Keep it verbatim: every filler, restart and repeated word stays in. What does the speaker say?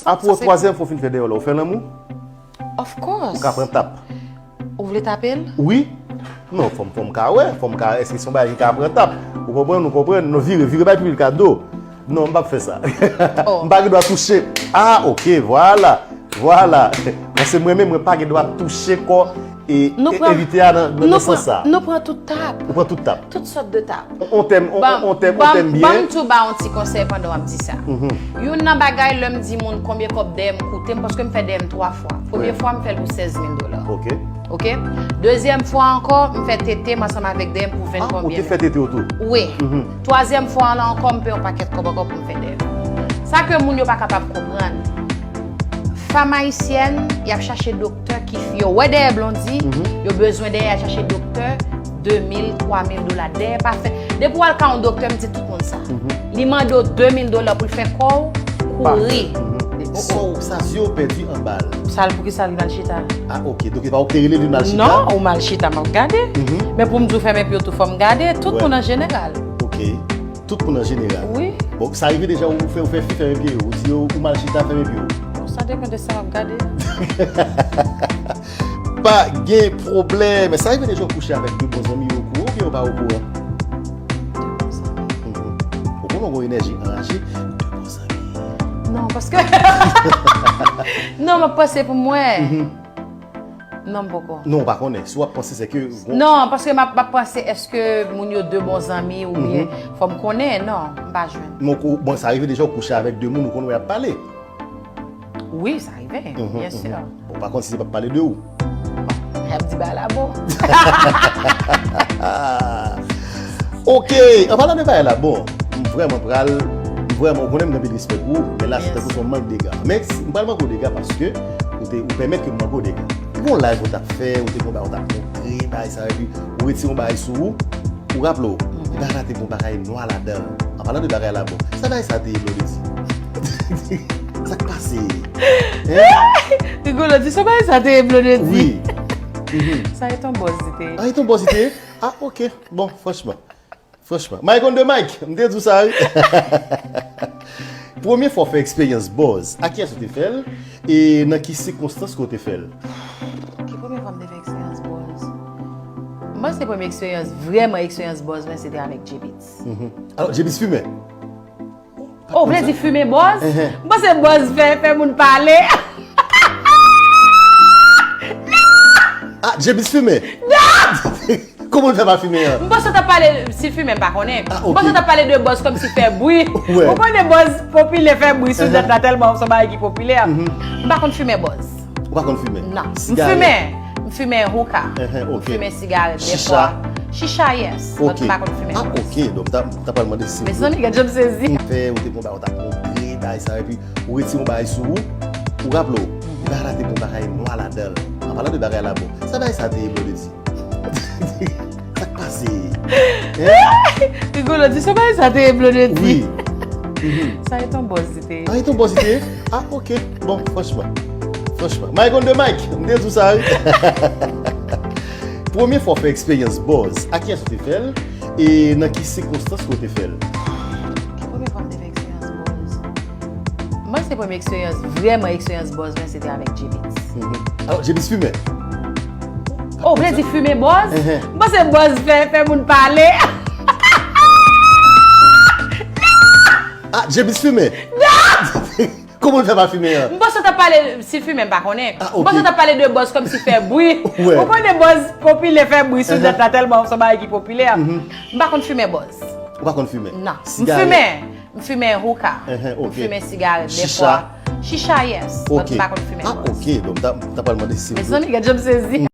Apre twazyèm fwa w fin fè dèyè w la, ou fè lanmou? Of course. Ou ka pran tap? Ou vle tape l? Wi. Non, fò m, fò m ka wè, fò m ka, èske se yon bagay ki ka pran tap? Ou konprann, ou konprann? Non, vire, vire, bay pil kado. Non, m p ap fè sa. M pa gen dwa touche. Ah, ok, vwala. Vwala. Paske mwen menm, mwen pa gen dwa touche kò e, e envite a nan, nan, nan sans sa. Nou pran tout tap. Ou pran tout tap. Tout sòt de tap. On tèm, on, on tèm, on tèm byen. Ban m tou ba yon ti konsèy pandan w ap di sa. Youn nan bagay, lè m di moun konbyen kòb dèyè m koute m, paske m fè dèyè m twa fwa. Premye fwa, m fè l pou sèz mil dola. Ok. Ok? Dezyèm fwa ankò, m fè tete m ansanm avèk dèyè m pou venn konbyen. Ah, ou te fè tete w tou? Wi. Twazyèm fwa an la ankò, m peye yon pakèt kòb ankò pou m fè dèyè m. Sa ke moun yo pa kapab konprann, fanm ayisyèn, y ap chache doktè ki, yo wè dèyè Blondy, yo bezwen dèyè, y ap chache doktè de mil, twa mil dola. Dèyè pa fè. Depi w al ka yon doktè, m di tout moun sa. Li mande w de mil dola pou l fè kò w kouri. Sa, sa zye w pèdi anba l. Sa l, poukisa l mal chita? Ah, ok. Donk, e pa ou ki te rele li mal chita? Non, ou mal chita, m ap gade. Men pou m di w fèmen pye w tou, fò m gade. Tout moun an jeneral. Ok. Tout moun an jeneral. Wi. Bon, sa rive deja ou fè, ou fè fi fèmen pye w, ou di yo ou mal chita, fèmen pye w? Bon, sa depann de sa m ap gade. Pa gen pwoblèm. Sa rive deja ou kouche avèk de bon zanmi yo okouran oubyen yo pa okouran? De bon zanmi. Ou konnen w gon enèji anraje, de bon zanmi. Non, paske non, m ap panse pou mwen. Non, m poko. Non, ou pa konnen. Si w ap panse, se ke gon... Non, paske m ap, m ap panse, èske moun yo de bon zanmi oubyen fò m konnen? Non, m pa jwenn. Bon, sa rive deja ou kouche avèk de moun ou konn wè y ap pale? Wi, sa rive, byen si. Bon, pa kont si se p ap pale de ou. Y ap di bagay la bon. Ok, an palan de bagay la bon, m vrèman pral, m vrèman, ou konnen m gen anpil respè pou ou, men la se tankou se yon mank dega. Men m pral manke w dega paske ou te, ou pèmèt ke m manke w dega. Ou gon live ou t ap fè, ou te gon bagay ou t ap montre, bagay sa, epi ou retire yon bagay sou ou, ou raple w, li pa ka te gon bagay nwa ladan l. An palan de bagay la bon, sa bagay sa te ye, Blondedy? Sa k pase? Hein? Rigolo, di sa bagay sa te ye, Blondedy? Wi. Sa e ton bòz li te ye. Ah, e ton bòz li te ye? Ah, ok. Bon, franchman. Franchman. Mike on the mic, m te di w sa, wi. Premye fwa w fè eksperyans bòz, a kiyès ou te fè l? E nan ki sikonstans ke w te fè l? Ki premye fwa m te fè eksperyans bòz? M panse premye eksperyans, vrèman eksperyans bòz mwen, se te avèk J Beatz. Alò, J Beatz fimen? Oh, ou vle di fimen bòz? M panse bòz fè, fè moun pale. Ah, J Beatz fimen? Non! Kòman l fè pa fimen an? M panse w t ap pale, si fimen m pa konnen. Ah, ok. M panse w t ap pale de bòz kòmsi fè bri. Ou konnen bòz popilè fè bri sou nèt la tèlman se yon bagay ki popilè. M pa konn fimen bòz. Ou pa konn fimen? Non. M fimen. M fimen hookah. M fimen sigarèt dèfwa. Chicha? Chicha, yes. But m pa konn fimen bòz. Ah, ok. Donk, m ta, m ta pral mande si... Mezanmi, gad jan m sezi. Fè, ou te gon bagay, ou t ap montre bagay sa, epi ou retire yon bagay sou ou, ou raple w, bagay la te gon bagay nwa ladan l. An palan de bagay la bon, sa bagay sa te ye, Blondedy? Sa k pase? Hein? Rigolo, di sa bagay sa te ye, Blondedy? Wi. Sa e ton bòz li te ye. Ah, e ton bòz li te ye? Ah, ok. Bon, franchman. Franchman. Mike on the mic, m te di w sa, wi. Premye fwa w fè eksperyans bòz, a kiyès ou te fè l? E nan ki sikonstans ke w te fè l? Ki premye fwa m te fè eksperyans bòz? M panse premye eksperyans, vrèman eksperyans bòz mwen, se te avèk J Beatz. Alò, J Beatz fimen? Oh, ou vle di fimen bòz? M panse bòz fè, fè moun pale. Ah, J Beatz fimen? Non! Kòman l fè pa fimen an? M panse w t ap pale, si fimen m pa konnen. Ah, ok. M panse w t ap pale de bòz kòmsi fè bri. Ou konnen bòz popilè fè bri sou nèt la tèlman se yon bagay ki popilè. M pa konn fimen bòz. Ou pa konn fimen? Non. M fimen. M fimen hookah. M fimen sigarèt dèfwa. Chicha? Chicha, yes. But m pa konn fimen bòz. Ah, ok. Donk, m ta, m ta pral mande si... Mezanmi, gad jan m sezi.